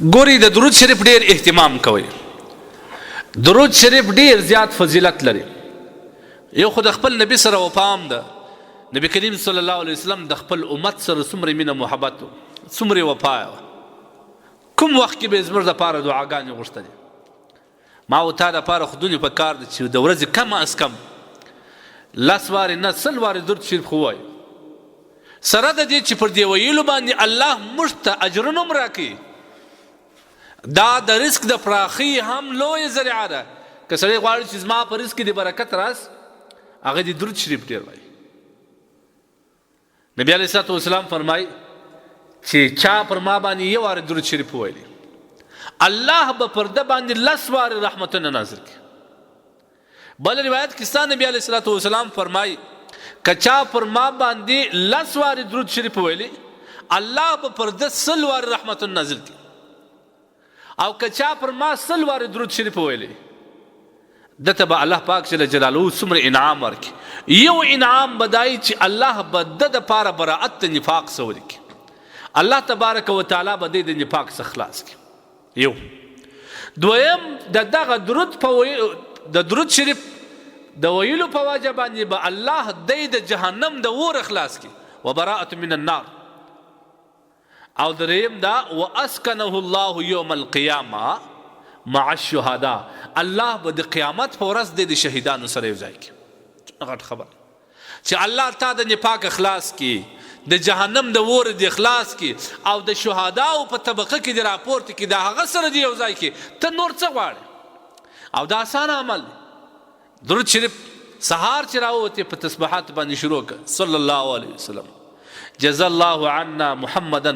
ګوري د درود شریف ډیر اهتمام کوي. درود شریف ډیر زیات فضیلت لري. یو خو د خپل نبی سره وفا هم ده. نبی کریم صلی الله علیه وسلم د خپل امت سره څومره مینه محبت و، څومره وفا وه. کوم وخت کې به زموږ دپاره دعاګانې غوښتلې. ما او تا دپاره خو دونې په کار ده چې د ورځې کم از کم لس وارې نه 100 وارې درود شریف خو ووایو. سره د دې چې پر دې ویلو باندې الله موږ ته اجرونه هم راکوي. دا د رزق د پراخۍ هم لویه ذریعه ده. که سړی غواړي چې زما په رزق کې د برکت راشي، هغه دې درود شریف ډېر وایي. نبی علیه الصلاة والسلام فرمایي چې چا پر ما باندې یو وار درود شریف وویلي، الله به پر ده باندې لس وارې رحمتونه نازل کړي. بل روایت کې ستا نبی علیه الصلاة والسلام فرمایي که چا پر ما باندې لس وارې درود شریف وویلي، الله به پر ده 100 وارې رحمتونه نازل کړي. او که چا پر ما 100 وارې درود شریف وویلي، ده ته به الله پاک جل جلاله څومره انعام ورکړي. یو انعام به دا وي چې الله به ده دپاره براءت د نفاق څخه ولیکي. الله تبارک وتعالی به دی د نفاق څخه خلاص کړي. یو دویم د دغه درود په د درود شریف د ویلو په وجه باندې به الله دی د جهنم د اور خلاص کړي، وبراءت من النار. او دریم دا واسکنه الله یوم القیامه مع الشهداء، الله به د قیامت په ورځ دی د شهیدانو سره یو ځای کړي. غټ خبر چې الله تا د نفاق خلاص کړي، د جهنم د اور دې خلاص کړي او د شهداو په طبقه کې دې راپورته کړي، د هغه سره دې یو ځای کړي، ته نور څه غواړې؟ او دا اسانه عمل دی. درود شریف سهار چې راووتې په تسبیحات باندې شروع کړه، صلی الله علیه وسلم، جزا الله عنا محمدا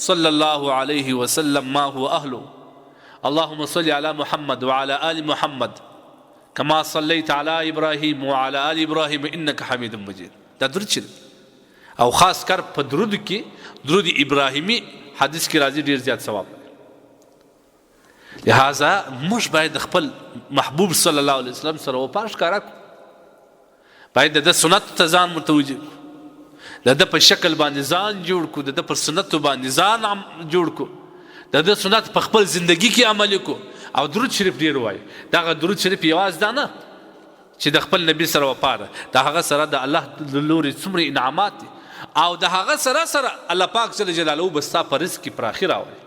صلی الله علیه وسلم ما هو اهله، اللهم صل على محمد وعلى آل محمد كما صليت على ابراهيم وعلى آل ابراهيم انك حميد مجيد. دا درود شریف او خاص کر په درود کې درود ابراهیمی حدیث کې راځي، ډیر زیات ثواب لري. لہذا موږ باید خپل محبوب صلی الله علیه وسلم سره وفا ښکاره کړو، باید د ده سنت ته ځان متوجه کړو، د ده په شکل باندې ځان جوړ کړو، د ده پر سنتو باندې ځان جوړ کړو، د ده سنت په خپل زندگی کې عملي کړو او درود شریف ډېر ووایو. دغه درود شریف یوازې دا نه چې د خپل نبی سره وفا ده، د هغه سره د الله له لوري څومره انعامات دي او د هغه سره سره الله پاک جل جلاله به ستا په رزق کې پراخي راولي.